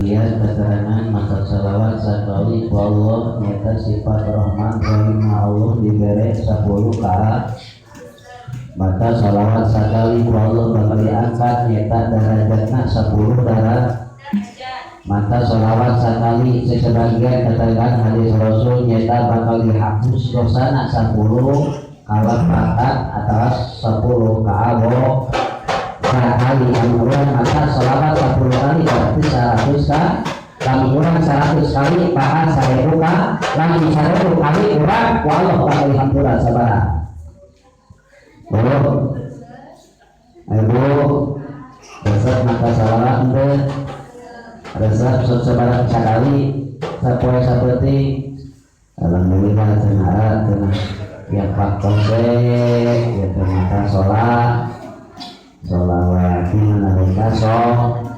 Sebagian keterangan maca salawat sakali ku Allah nyata sifat Rahman Rahim Allah dibere 10 ka. Maca salawat sakali ku Allah bakal diangkat nyata derajatna 10 darajat. Maca salawat sakali, sebagian keterangan hadis Rasul, nyata bakal dihapus dosana 10 kalepatan atau 10 kaabo kali. Lamun urang maca sholawat 10 kali berarti 100 ka. Lamun urang 100 kali bahkan 1000 ka. Lamun 1000 kali urang ku Allah bakal dihampura sabaraha? Bu, Ibu, resep maca sholawat henteu? Resep sok sabaraha sakali sapoe sapeuting? Alhamdulillah, cenah cenah ya Pak Kosek ya teh maca sholat sholawat di mana mereka sholat.